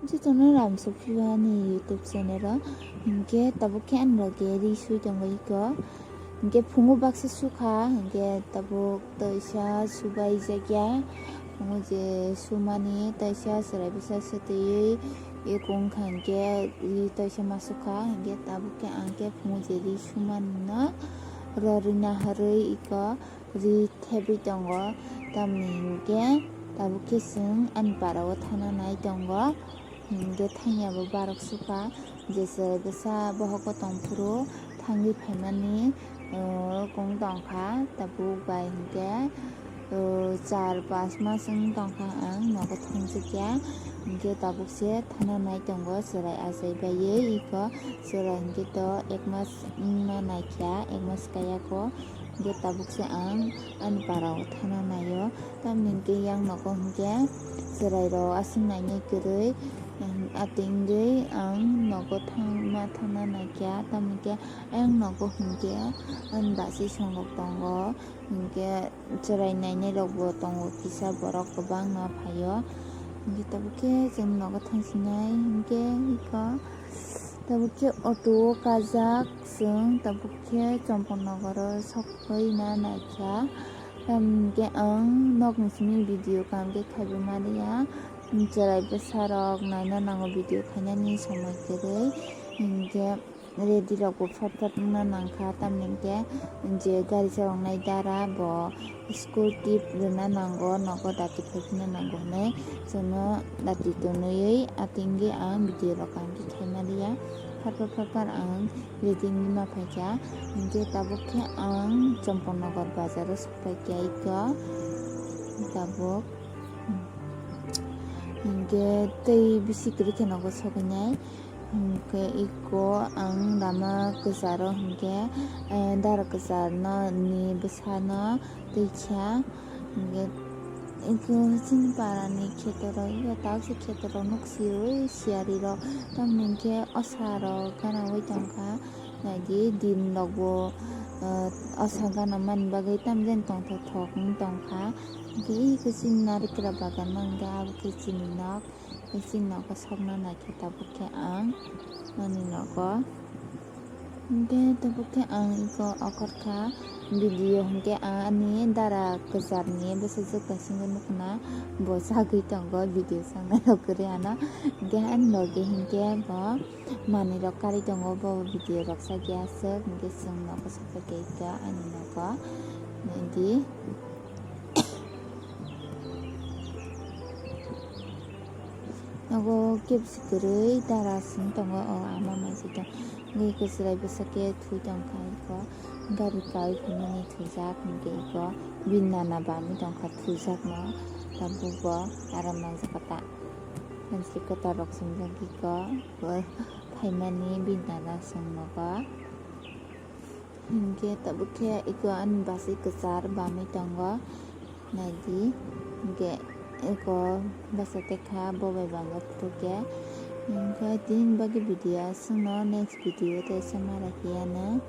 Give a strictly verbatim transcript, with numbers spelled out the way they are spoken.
Jotono ram sukphiba ani YouTube channel o. Hinkhe tabuk khe ani loge ri sui tongo iko. Hinkhe phungo baksa sukha, hinkhe tabuk toisa subai jakya. Phungo je sumani toisa chwrai bwsa swtwi eko wngkha hinkhe ri toisa ma sukha, hinkhe tabuk khe ang khe phungo je ri sumani no rorwi naharwi iko ri thebwi tongo, tamni hinkhe tabuk khe chwng ani para o thana nai tongo, hinkhe thangya bo barok sukha, je chwrai bwsa bohogo tongphuru thangwi phaimani, uh, kung tongkha, tabuk bai hinkhe, uh, char pas mas wng tongkha ang nogo thangjikya, hinkhe tabuk se thana nai tongo chwrai achai baiwi, iko chwrai hinkhe to ek mas wngna naikha, ek mas kayako. Hinkhe tabuk se ang ani para o thana naio. Tamni hinkhe yang nogo hinkhe chwrai rok aswk nainai kwrwi, atwngwi ang nogo thangma thana naikha. Tamni hinkhe ayang nogo hinkhe ani basi songrok tongo. Hinkhe chwrai nainai rok bo tongo kisa borok kwbangma phaio. Hinkhe tabuk khe chwng nogo thangsinai hinkhe iko. Tabuk khe auto o kajak chwng, tabuk khe Champaknagar o sokphai na naikha. Tamni hinkhe ang nokni simi video kaham khe khaibo maliya. Chwrai bwsa rok naina nango video khainani somoi kwrwi. Hinkhe ready rok bo phot phot wngna nangkha, tamni hinkhe je gari chaloknai dara bo school tip rwna nango, nogo dati phaikhe nango hinwi chwngno dati tonwi atwngwi ang video rok kaham khe khaimaliya. Phar phar phar phar ang ready wngwi ma phaikha, hinkhe tabuk khe ang Champaknagar bazar o sokphaikha iko tabuk. Hinkhe tei bisi kwrwi khe nogo sogwinai. Hinkhe iko ang lama kwcharo hinkhe, eh, dara kwcharno ni bwsano twi kha. Hinkhe iko chini parani khetorok, iko tabukse khetorok nuk sio, oi siyarirok. Tamni hinkhe osarok ganaui tongkha. Naidi din rokbo, eh, osa gana mani bagwi tamjani tongthok thok wng tongkha. Hinkhe iko chini narikra bagan no hinkhe abo khe chini nok. Tei chini nogo sokna naikhe tabuk khe ang ani nogo. Hinkhe tabuk khe ang iko okhorkha video hinkhe ang ani dara kwcharni bwsajwk tongsingo nukna bo chagwi tongo video sangnai rok kwrwi ano. Hinkhe ani loge hinkhe bo manwi rok karwi tongo, bo video rok chagwi aswk hinkhe chwng nogo sokphaikha ani nogo. Naidi. Nogo kebsi kwrwi dara song tongo, o ama mai se tong. Ngi kwchwrai bwsa khe thui tong kha iko gari kai phunani thwijak hinkhe iko bini nana bamwi tong kha thwijakno. Tabuk bo aram nangjak kha ta. Mansi kwtal rok swngjak iko bo phaimani bini nana song nogo. Hinkhe tabuk khe iko ani basi kwchar bamwi tongo. Naidi, hinkhe iko basa tekha bo bai bangwi phuru khe. Hinkhe tini bagwi video aswkno, next video tei sama rakhi ano.